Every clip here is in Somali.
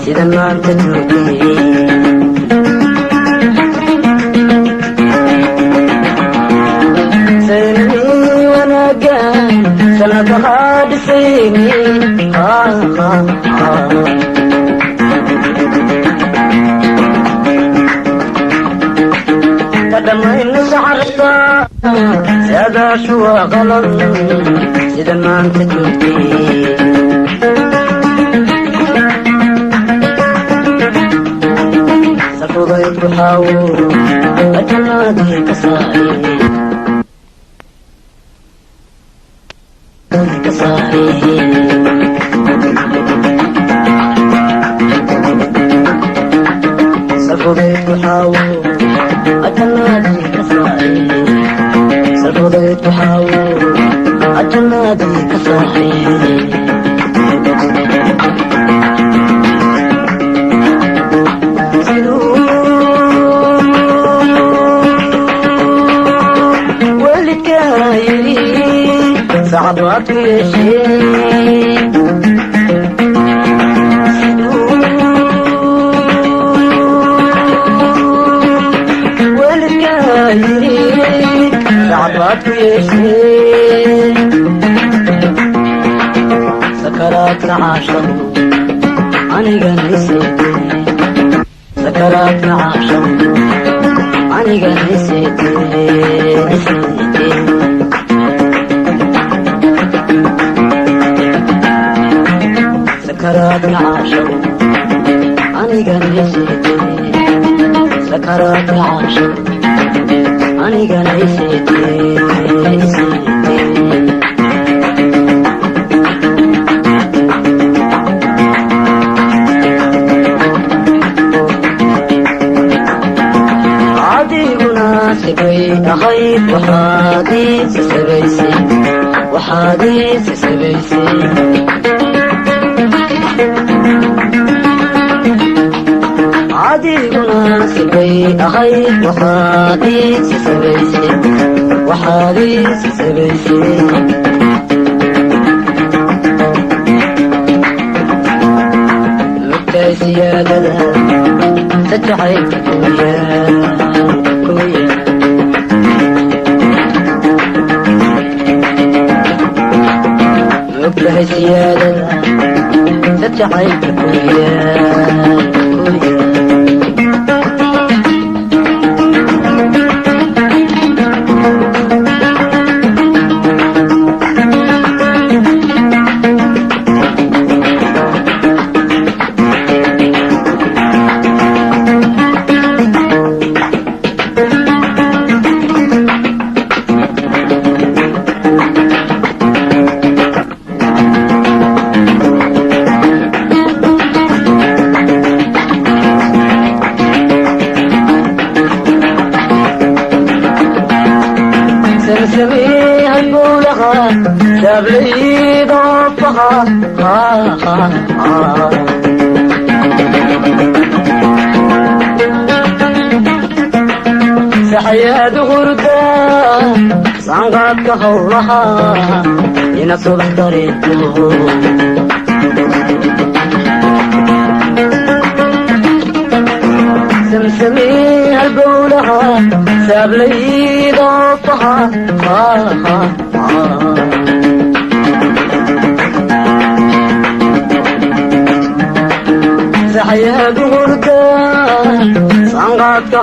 Sida maanta joogtay saynadii wanaagan sanadahaa dhisayni. Kadhamayna sacarada saadaashu waa qalan sida maanta joogtay. Sakaraadka caashaqu anigan iseete, sakaraadka caashaqu anigan iseete, iseete. Sakaraadka caashaqu anigan iseete, sakaraadka caashaqu anigan iseete, iseete. Adiguna sibay ahayd, waxaad iisi sabaysay, waxaad iisi sabaysay. Adiguna sibay ahayd, waxaad iisi sabaysay, waxaad iisi sabaysay. Lugtay siyaadada sajacaylka kuyaa kuya. Ogtahay siyaadada sajacaylka kuyaa kuya. Samsamii halbowlaha saablaydofaha. Saxayaad hurda sanqaadka howlaha ina subax dareento. Samsamii halbowlaha saablaydofaha.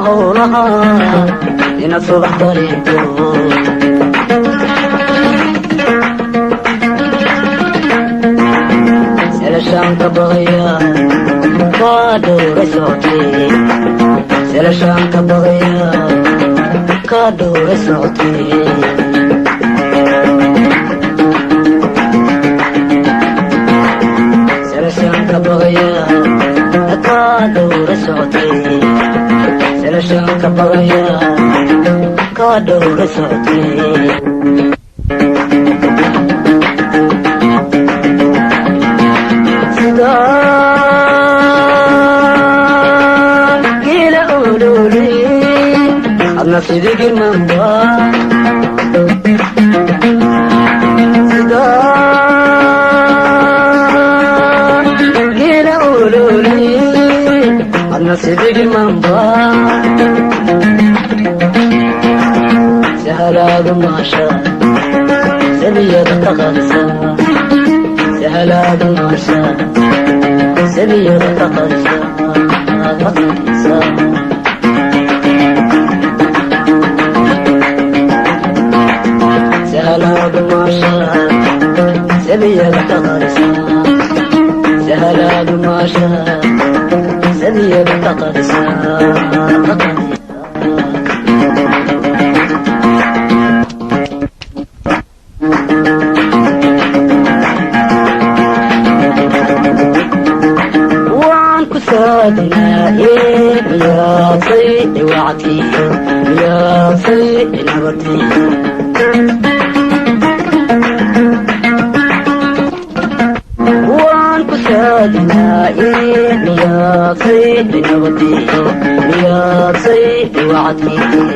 Howlaha inaad subax dareento. Selashaan ka baqaya kaa dhowra socotay, selashaan ka baqaya kaa dhowra socotay, selashaan ka baqaya kaa dhowra socotay, selashaan ka baqaya kaa dhowra socotay. Sida geela olole, adna sidii girmamba, sida geela olole, adna sidii girmamba, sahalaadu maasha sabiyada ka qarisa, sahalaadu maasha sabiyada ka qarisa, ka qarisa. Sahalaadu maasha sabiyada ka qarisa, sahalaadu maasha sabiyada ka qarisa, ka qarisa. Waan ku saadinaaye, miyaasay wacdkii, miyaasay nabadii? Waan ku saadinaaye, miyaasay nabadii, miyaasay wacdkii?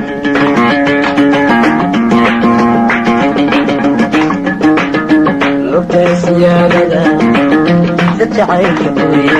Mogtahay siyaadada si jacaylka kuye.